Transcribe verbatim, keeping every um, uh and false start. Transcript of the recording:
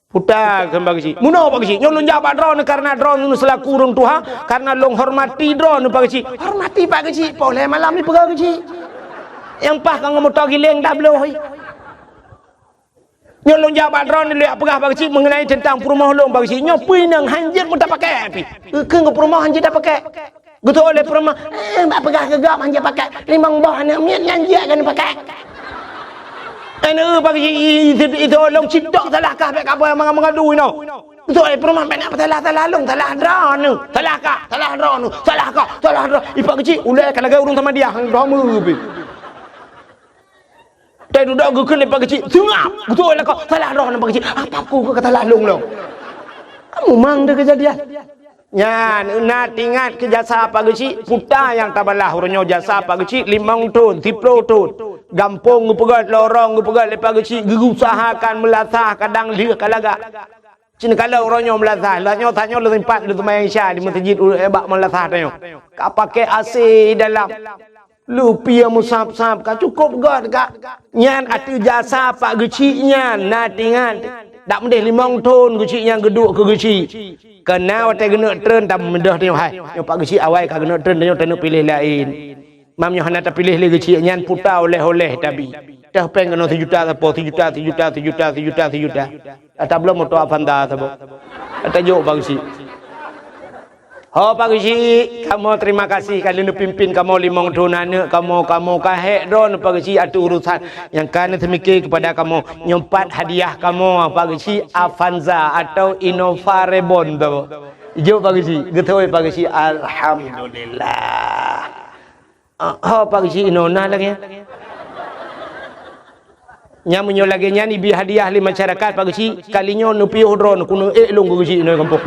Puta keu Pak Geuchik. Meunoe Pak Geuchik, nyoe lôn jak bak droeneuh karena droeneuh seulaku ureueng tuha, karena lôn hormati droeneuh Pak Geuchik. Hormati Pak Geuchik, poh lhèe malam dipeugah Geuchik. Nyang paih ka ngon moto giléng tabloe. Nyoe lôn jak bak droeneuh lôn jak peugah Pak Geuchik mengenai teuntang peurumoh lôn Pak Geuchik. Nyoe peue inong hanjeuet meutapakèk pih. Keu peurumoh hanjeuet tapakèk. Geutu'oh lé peurumoh, "Eh, bak peugah keu gob hanjeuet pakèk. Limong boh aneuk miet nyan jeuet keuneuk pakèk." Aneuk Pak Geuchik, i-, i-, i-, itu lôn cit tok salah kah bèk ka boh manga-manga dui noh. Geutu'oh lé peurumoh bèk nak salah-salah lôn, salah droeneuh. Salah kah, salah droeneuh. Salah kah, salah droe. I Pak Geuchik, ulèe ka lagèe ureueng Samadiyah, droe meu pih. Teududoe geukheun lé Pak Geuchik, seungap. Beutôi lakoe, salah droeneuh Pak Geuchik. Apa ku ka salah lôn lom? Kamu mang deh kejadian. Nyan, na teuingat keu jasa Pak Geuchik, puta nyang tabalah uroe nyoe jasa Pak Geuchik limong thon, siplôh thon. Gampông geupeugöt, lorong geupeugöt lé Pak Geuchik, geuusahakan meulasah kadang lheueh ka lagak. Cit neukalon uroe nyoe meulasah, lheueh nyoe tanyoe lôn sempat lôn seumayang Isya di meuseujid u-, eh, bak meulasah tanyoe. Ka pakai A C dalam. Lupie meusab-sab ka cukôp göt ka. Nyan ateueh jasa Pak Geuchik nyan, na teuingat. Dak meudeh limong thon Geuchik nyan geuduek keu Geuchik. Keu na watèe geuneuk treun tameudeh tanyoe hai. Nyoe Pak Geuchik awai ka geuneuk treun tanyoe taneuk piléh laén. Mam nyoe hana tapiléh lé Geuchik nyan puta oleh-oleh tabi. Teuh péng keunoe sijuta sapo, sijuta, sijuta, sijuta, sijuta, sijuta. Ata bloe moto Avanza saboh. Ata jok Pak Geuchik. Ho Pak Geuchik, kamoe terima kasih ka lheueh neupimpin kamoe limong thon aneuk kamoe, kamoe ka hék droeneuh Pak Geuchik ateueh urusan nyang ka neuseumiké keupada kamoe. Nyoe pat hadiah kamoe Pak Geuchik Avanza atau Innova Reborn saboh. Jok Pak Geuchik, geuthôi Pak Geuchik. Alhamdulillah. Ah, ho Pak Geuchik inoe na lagèe nyan. Nyan meunyoe lagèe nyan ibi hadiah lé masyarakat Pak Geuchik, kali nyoe neupiôh droeneuh keuneuk ék lôn keu Geuchik inoe gampông.